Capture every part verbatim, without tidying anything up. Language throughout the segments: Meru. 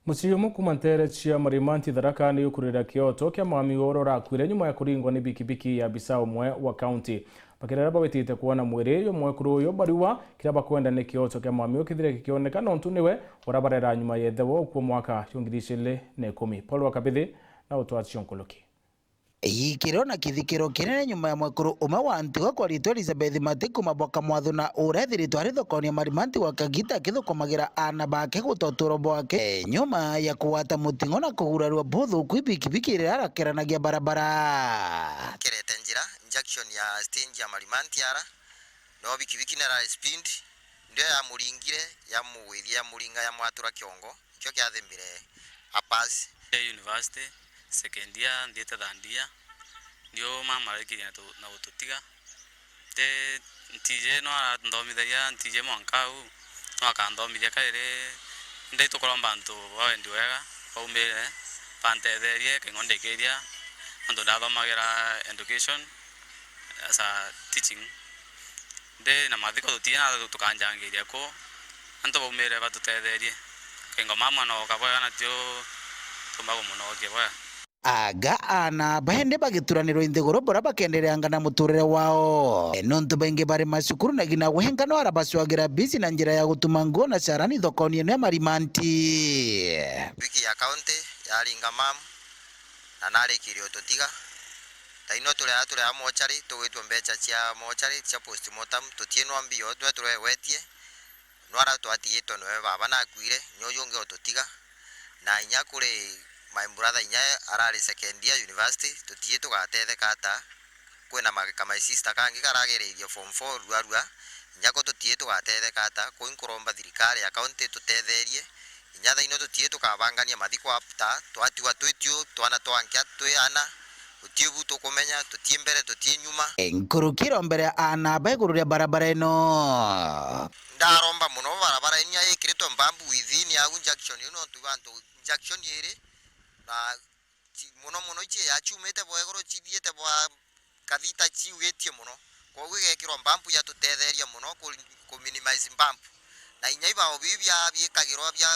Mucii umwe kuuma nteere cia Marimanti Tharaka ni ukurira kioto kia mwami uria urakuire nyuma ya kuringwa ni bikibiki ya abisa umwe wa kaunti. Bakiri aria bawitite kwona mwiri uyu mwekuru uyu bariwa, kiria bakwenda ni kioto kia mwami uyu kithire gikioneka, nontu niwe urabarera nyuma ya ithe wao ukua mwaka jwa ngiri ijiri na ikumi. Paul wa Kabithi na utwacio nkuluki. Iikiro na kithikiro kinene nyuma ya mwekuru umwe wa ntigwa kwa riitwa Elizabeth Matiku Maboka Mwathu, na uria ethiritwe ari thokoni ya Marimanti gwa kagita akithukumagira aana bake guta uturo bwake, nyuma ya kugwata muting'o na kugurarua buthuku i bikibiki riria arakeranagia barabara. Kerete njira, junction ya stage ya Marimanti ara, no bikibiki nerari speed, ndio yamuringire, yamugwithia, yamuringa, yamwatura kiongo. Nikio kiathimbire a pass. Ndi university, second year, nthiite third year, ndio mama araikirie na tu-, na gututiga. Ti, ntiji no aranthomithagia, ntiji mwanka au, no akanthomithia kairi. Ndi tukuromba antu ba wendi wega, baumire, bantetherie, keng'o ndikiria, nontu ndathomagira education as a teaching. Ndi na mathiko tutina tukanjangiria ku, antu baumire batutetherie. Kengo mama no kabwega natio tumba kumunokia bwega. Aga aana baindi bagituranirwa i nthiguru buria bakendereanga na muturire wao. E, nontu baingi bari macukuru na ngina wenka no arabacwagira bisi na njira ya gutuma nguo na carani thokoni ino ya Marimanti. Wiki ya kaunti yaringa mamu na narikirie ututiga. Thaino turi aa, turi aa mochari, tugwitwe mbecha cia mochari cia postmortem, tutiinwa mbio, nwe turegwetie, nwara twatigitwe niwe baba nakuire, nyo jungi ututiga, na inya kuri my brother inya arari second year university, tutii tugatetheka ata, kwina ma-, ka my sister kangi karagereirie form four ruarua, inya ko tutii tugatetheka ata, kuu nkuromba thirikari ya county itutetherie, inya thaino tutii tukabangania mathiko after twatigwa twi tiu twana twa nkia twi ana, gutii bu tukumenya, tutii mbere, tutii nyuma. Nkuruki irombere aana ba iguru ria barabara ino. Ndaromba mono barabara ino ikiritwe mbambu within au junction ino, nontu bantu junction iri na chi-, mono mono ichi ya chiumite bwa iguru chithiite bwa kathita chiugitie mono, kwoguo igekirwa mbampu ya tutetheria mono ku, ku minimize mbampu, na inya ibao biu bia biikagirwa bia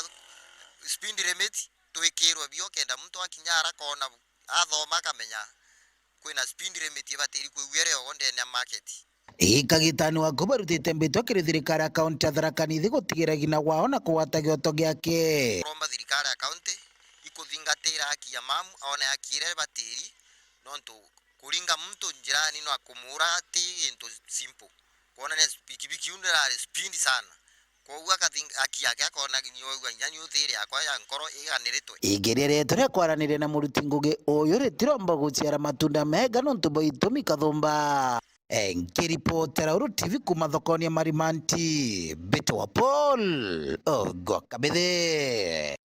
speed limit twikirwe bio, kenda muntu akinya ara kona athoma akamenya kwina speed limit ibatiri kwigua iri ogo ndene ya market. Ikagitani waku barutite mbitwa kiri thirikari ya kaunti ya Tharaka Nithi gutigira gina wao na kugwata gioto giake. Kuromba thirikari ya kaunti ikuthingatira haki ya mamu, aone haki iria ibatiri, nontu kuringa muntu njirani na kumuura ti gintu simple. Kwonania pikipiki iu ndirari speed sana. Kwoguo akathing-, haki yake akona nyoigua inya nyuthiri yakwa ya nkoro iganiritwe. Igeria rietu ria kwaraniria na muruti ngugi uyu ritiromba guciara matunda mega nontu bwa itumi kathumba. E, nkiripotera Uru T V kuuma thokoni ya Marimanti, mbitwa Paul Ogwa Kabithi.